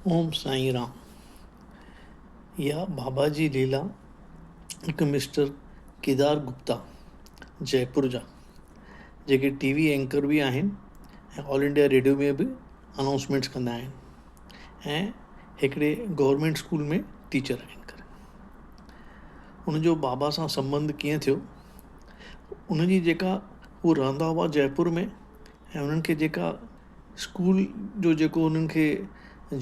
اوم سائين رام. اها بابا جي ليلا هڪ مسٽر ڪيدار گپتا جئپور جا جيڪي ٽي وي اينڪر به آهن ۽ آل انڊيا ريڊيو ۾ به انائونسمينٽس ڪندا آهن ۽ هڪڙي گورنمينٽ اسڪول ۾ ٽيچر آهن ڪري ان جو بابا سان سنٻنڌ ڪيئن ٿيو ان جي جيڪا هو رهندا هئا جئپور ۾ ۽ انهن کي جيڪا اسڪول جو جيڪو انهن کي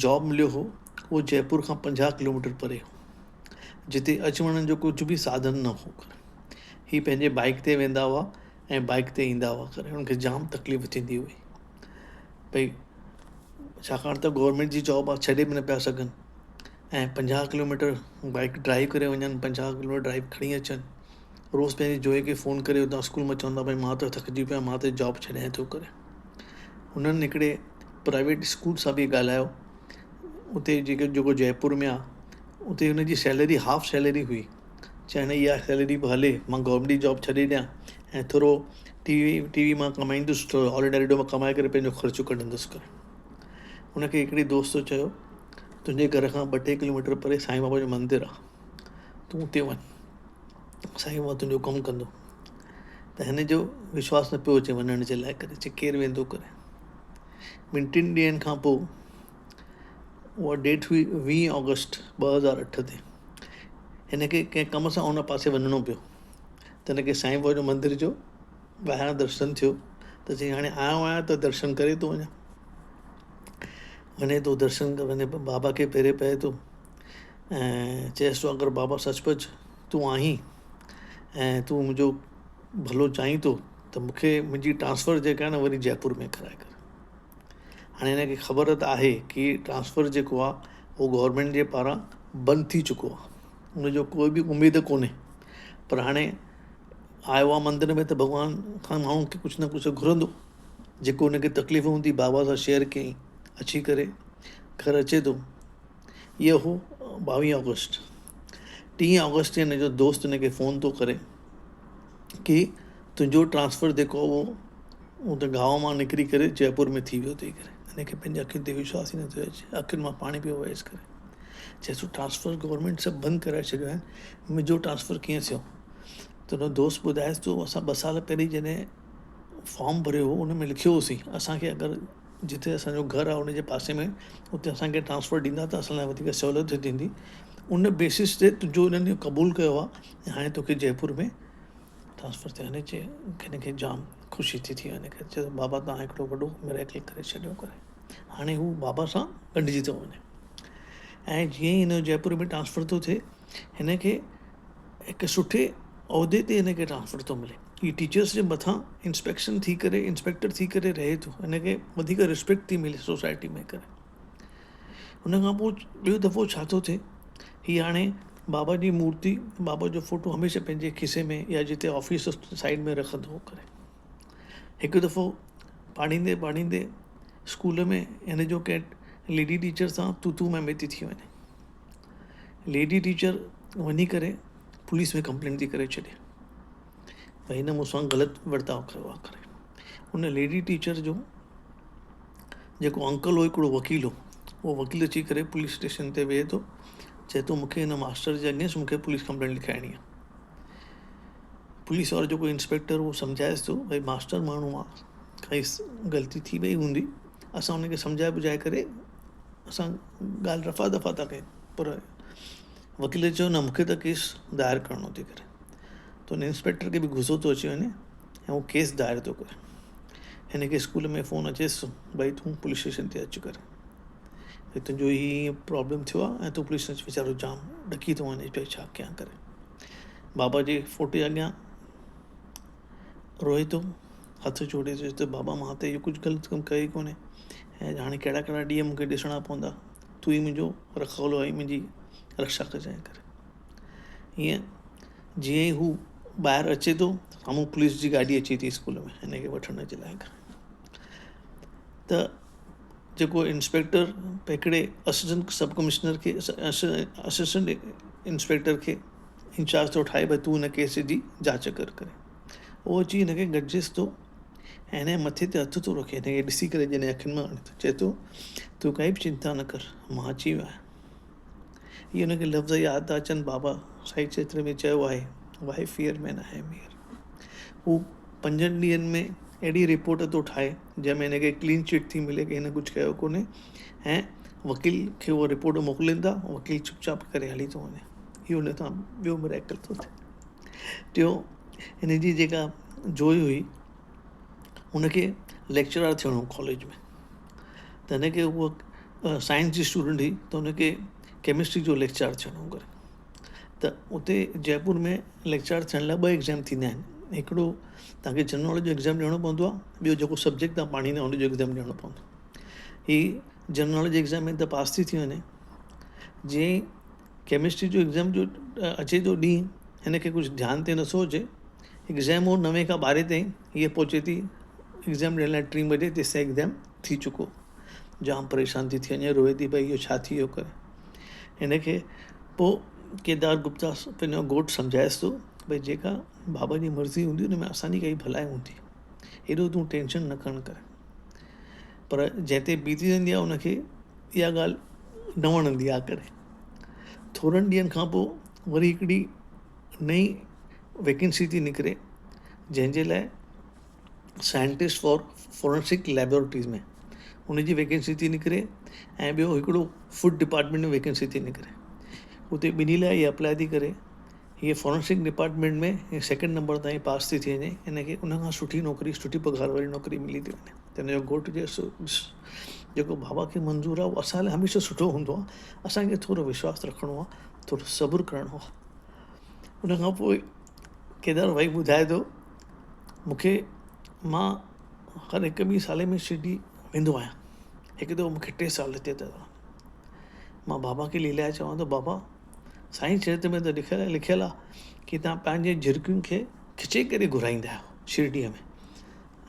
جاب مليو هو اهو جئپور کان 50 ڪلو ميٽر پري هو جتي اچ وڃڻ جو ڪجهه به ساڌن نه هو هي پنهنجي بائيڪ تي ويندا هئا ۽ بائيڪ تي ايندا هئا ڪري انهن کي جام تڪليف ٿيندي هئي ڀئي ڇاڪاڻ ته گورنمينٽ جي جاب آهي ڇڏي به نه پيا سگهن ۽ 50 ڪلو ميٽر بائيڪ ڊرائيو ڪري وڃن 50 ڪلو ميٽر ڊرائيو کڻي اچن روز پنهنجي جوئي کي فون ڪري اتان اسڪول مان چوندا ڀئي مان ته ٿڪجي پيو آهيان مان ته جاب ڇڏيان ٿو ڪري هنن هڪڙي پرائيويٽ اسڪول سان به ڳالهايو اتي جيڪي جيڪو جئپور ۾ آهي اتي هن جي سيلري هاف سيلري هئي چئي نه اها سيلري به هلي مان گورنمينٽ جي جاب ڇڏي ڏيان ۽ ٿورو ٽي وي ٽي وي مان ڪمائيندس ٿورو آل انڊيا ريڊيو مان ڪمائي ڪري پنهنجو خرچو ڪڍندس ڪري هن کي هڪڙي دوست چيو تنهنجي گهر کان ٻه ٽي ڪلو ميٽر پري سائين بابا جو مندر آهي تون اتي وڃ سائين بابا تنهنجو ڪم ڪندو ته هن جو وشواس نه پيو اچي وڃڻ جي لاء ڪري چي ڪير ويندو ڪري ٻن ٽن ڏينهن کان پوء اها ڊيٽ هئي 20 آگسٽ 2008 تي هن کي ڪنهن ڪم سان ان پاسي وڃڻو پيو ته هن کي سائين بابا جو مندر جو ٻاهران درشن ٿيو ته چيائين هاڻي آيو آهيان ته درشن ڪري ٿو وڃان وڃي ٿو درشن وڃي بابا کي پيري پئي ٿو ۽ چيس ٿو اگر بابا سچ پچ تون آهين ۽ تون منهنجو ڀلو چاهين ٿو ته مون کي منهنجي ٽرانسفر جيڪا آهي نه وري جئپور ۾ ڪرائي ڪر. هاڻي هن کي خبر ته آهي ڪي ٽرانسفر جيڪو آهي اهو گورنمينٽ جي پاران بند ٿي چڪو آهي ان جو ڪوئي به اميد ڪونهي پر هاڻي آيو آهي مندر ۾ ته ڀڳوان کان ماڻهو کي ڪجهه نه ڪجهه گهرندو جيڪو هن کي تڪليف هوندي بابا سان شيئر ڪيائين اچي ڪري گهر اچي ٿو اهو هو 22 آگسٽ. 3 آگسٽ تي هن جو دوست هن کي فون ٿو ڪري ڪي تنهنجو ٽرانسفر جيڪو هو اتي گانو مان نڪري ڪري جئپور ۾ ٿي ويو اٿئي ڪري هن کي پنهنجي اکين تي وشواس ئي نٿو اچي اکين مان پاڻي پيو وهيس ڪري چئي ٿو ٽرانسفر گورنمينٽ سڀ بند ڪرائي ڇڏيو آهي منهنجو ٽرانسفر ڪيئن ٿيو ته هن دوست ٻڌايس ٿو اسان ٻه سال پهرين جڏهن فارم ڀريو هو ان ۾ لکيو هوسين اسانکي اگر جتي اسان جو گهر آهي ان جي پاسي ۾ اتي اسان کي ٽرانسفر ڏيندا ته اسان لاء وڌيڪ سهولت ٿيندي ان بيسس تي تنهنجو انهن اهو قبول ڪيو آهي ۽ هاڻي توکي جئپور ۾ ٽرانسفر ٿيو هن چي هن کي جام خوشي ٿي ٿي وڃي چي بابا توهان هڪڙو وڏو مريڪل ڪري ڇڏيو ڪري هاڻي هو بابا سان ڳنڍجي ٿو وڃي ۽ جيئن ئي هن جو جئپور ۾ ٽرانسفر ٿو ٿئي هن کي هڪ سٺي عهدي تي هن کي ٽرانسفر ٿو ملي. هي ٽيچرس جي مٿان انسپيڪشن ٿي ڪري انسپيڪٽر ٿي ڪري رهي ٿو هن کي وڌيڪ ريسپيڪٽ ٿي ملي سوسائٽي ۾ ڪري ان کان پوء ٻيو دفعو ڇا ٿو ٿئي هي هاڻي بابا جي مورتي بابا جو فوٽو هميشه پنهنجي کيسي ۾ يا جتي آفيس سائيڊ ۾ رکندو هو ڪري هڪ دفعو پاڙهيندي پاڙهيندي اسڪول ۾ هن جو ڪنهن ليڊي ٽيچر سان تون تون مين مين ٿي ٿي وڃي ليڊي ٽيچر وڃي ڪري پوليس ۾ ڪمپلين ٿي ڪري ڇڏي ڀئي هن مون سان غلط ورتاء ڪيو آهي ڪري ان ليڊي ٽيچر جو جيڪو انڪل هو هڪڙو وڪيل هو اهو وڪيل اچي ڪري پوليس اسٽيشن تي ويهي ٿو چئي ٿو مونکي هن ماسٽر جي اگينسٽ مونکي پوليس ڪمپلين لکائڻي آهي پوليس وارو جيڪو انسپيڪٽر هو سمجهائيس ٿو ڀئي ماسٽر ماڻهو آهي کائنس غلطي ٿي وئي هوندي اسان هن کي سمجهائي ٻجهائي ڪري اسان ڳالهه رفع دفع ٿا ڪيون پر وڪيل چيو نه مونکي ته ڪيس دائر ڪرڻو ٿي ڪري ته ان انسپيڪٽر کي به غصو ٿو اچي وڃي ۽ هو ڪيس دائر ٿو ڪري هن کي اسڪول ۾ فون اچيس ڀئي تون پوليس اسٽيشن تي اچ ڪري ڀئي تنهنجو هي هيئن پرابلم ٿيو آهي ۽ تون پوليس اسٽيشن ويچارو جام ڏڪي ٿو وڃي پيو ڇا ڪيان ڪري بابا جي فوٽي اڳيان روئي ٿو هٿ جوڙي ٿو ته بابا مان ته اهو ڪجهه غلط ڪم ڪيو ئي ڪونهي ۽ هاڻي ڪهڙا ڪهڙا ڏينهن مون کي ڏسڻا پوندا تون ئي منهنجو رکوالو آهين منهنجي رڪشا ڪجانء ڪري ائين جيئن ئي هو ٻاهر اچي ٿو سامهون پوليس جي گاڏي اچي ٿي اسڪول ۾ هن کي وٺڻ جي لاءِ ته جيڪو انسپيڪٽر هڪڙي اسسٽنٽ سب ڪمشنر کي اسسٽنٽ انسپيڪٽر کي انچارج ٿو ٺاهي ڀئي تون هن ڪيس جي جاچ ڪر ڪري اهو اچي هن کي گڏجيس ٿو ۽ هن جي مٿي تي هٿ ٿو رکي، هن کي ڏسي ڪري جڏهن اکين مان آڻي ٿو چئي ٿو، تون ڪائي به چنتا نه ڪر، مان اچي ويو آهيان. اهي هن کي لفظ ياد ٿا اچن، بابا سائين چيتر ۾ چيو آهي، Why fear man I am here. هو پنجن ڏينهن ۾ اهڙي رپورٽ ٿو ٺاهي، جنهن ۾ هن کي ڪلين چٽ ٿي ملي ڪه هن ڪجهه ڪيو ڪونهي ۽ وڪيل کي اها رپورٽ موڪلين ٿا، وڪيل چپ چاپ ڪري هلي ٿو وڃي. اهو هن سان ٻيو مريڪل ٿو ٿئي. ٽيون هن جي جيڪا جوء هئي هن کي ليڪچرار ٿيڻو هو ڪاليج ۾ ته هن کي اها سائنس جي اسٽوڊنٽ هئي ته هن کي ڪيمسٽري جو ليڪچرار ٿيڻو هو ڪري ته اتي جئپور ۾ ليڪچرار ٿيڻ لاء ٻه ايگزام ٿيندا آهن هڪڙو توهان کي جنرل ناليج جو ايگزام ڏيڻو پوندو آهي ٻيو جيڪو سبجيڪٽ توهان پاڙهيندا آهيو ان جو ايگزام ڏيڻو پوندو آهي هي جنرل ناليج ايگزام ۾ ته پاس ٿي ٿي وڃي جيئن ڪيمسٽري جو ايگزام جو اچي ٿو ڏينهن هن کي ڪجهه ڌيان تي نٿو اچي ايگزام هو نوين کان ٻارهين تائين هيء پهچي ٿي ايگزام ڏيڻ لاء ٽين بجي تيستائين ايگزام ٿي چڪو جام پريشان ٿي ٿي وڃي روئي ٿي ڀئي اهو ڇا ٿي ويو ڪري هن کي پوء ڪيدار گپتا پنهنجو گهوٽ سمجهائيس ٿو ڀئي جيڪا بابا جي مرضي هوندي ان ۾ اسان جي ڪائي ڀلائي هوندي ايڏو تون ٽينشن نه کڻ ڪري پر جنهن تي بيتي ويندي آهي ان کي اها ڳالهه نه وڻندي آهي ڪري ٿورن ڏينهن کان پوء وري هڪڙي نئين ويڪنسي ٿي نڪري جنهن جي لاء سائنٽسٽ فار فورينسڪ ليبارٽريز ۾ ان جي ويڪنسي ٿي نڪري ۽ ٻيو هڪڙو فوڊ ڊپارٽمينٽ ۾ ويڪنسي ٿي نڪري اتي ٻنهي لاء اها اپلائي ٿي ڪري هيء فورينسڪ ڊپارٽمينٽ ۾ سيڪنڊ نمبر تائين پاس ٿي ٿي وڃي هن کي ان کان سٺي نوڪري سٺي پگهار واري نوڪري ملي ٿي وڃي ته هن جو گهوٽ چيس ڏس جيڪو بابا کي منظور آهي اهو اسان لاء هميشه سٺو هوندو آهي اسانکي ٿورو وشواس رکڻو آهي ٿورو صبر ڪرڻو آهي ان کان پوء ڪيدار ڀائي ٻڌائي ٿو مونکي مان هر هڪ ٻي سالي ۾ شرڊي ويندو آهيان هڪ دفعو مونکي ٽي سال هتي ته مان بابا کي ليلائي چوان ٿو بابا سائين چرت ۾ ته لکيل لکيل آهي ڪي توهان پنهنجي جهرڪين کي کچي ڪري گهرائيندا آهيو شرڊيء ۾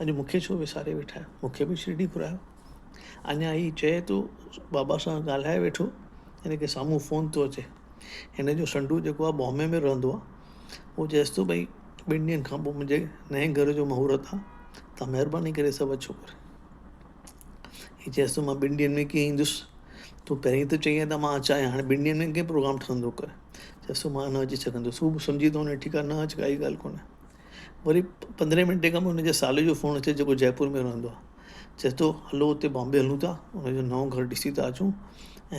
اڄ مونکي ڇو وساري ويٺا آهيو مونکي به شرڊي گهرايو اڃا هي چئي ٿو بابا سان ڳالهائي ويٺو هن کي سامهون فون ٿو اچي هن جو سنڍو جيڪو آهي بامبي ۾ رهندو آهي اهو چئيس ٿو ڀئي ٻن ڏينهن کان پوء منهنجي نئين گهر جو مهورت آهي توهان مهرباني ڪري سڀ اچو ڪري هي چئيس ٿو مان ٻن ڏينهن ۾ ڪيئن ايندس تون پهرين ته چئين ته مان اچان هاڻي ٻن ڏينهن ۾ ڪيئن پروگرام ٺهندو ڪري چئيس ٿو مان نه اچي سگهندس هو به سمجهي ٿو وڃي ٺيڪ آهي نه اچ ڪائي ڳالهه ڪونهي وري پندرهين منٽي کان پوء هن جي سالي جو فون اچي جيڪو جئپور ۾ رهندو آهي چئي ٿو هلو اتي بامبي هلون ٿا ان جو نئون گهر ڏسي ٿا اچون ۽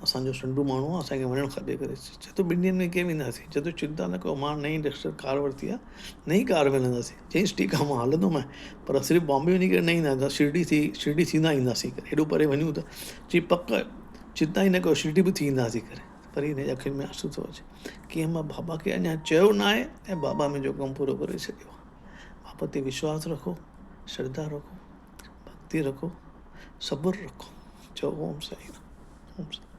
اسانجو سنڍو ماڻهو آهي اسانکي وڃڻ کپي ڪري چئي ٿو ٻن ڏينهن ۾ ڪيئن وينداسين چئي ٿو چنتا نه ڪيو مان نئين ڊسٽر ڪار ورتي آهي نئين ڪار ۾ هلنداسين چيائينس ٺيڪ آهي مان هلندومانء پر صرف بامبي وڃي ڪري نه اينداسين شرڊي ٿي شرڊي ٿيندا اينداسين ڪري هيڏو پري وڃون ٿا چئي پڪ چنتا ئي نه ڪيو شرڊي به ٿي اينداسين ڪري وري هن جي اکين ۾ آنسو ٿو اچي ڪيئن مان بابا کي اڃا چيو نه آهي ۽ بابا منهنجو ڪم پورو ڪري ڇڏيو آهي بابا تي وشواس رکو شرڌا رکو ڀڪتي رکو صبر رکو چئو اوم سائين رام اوم سائين.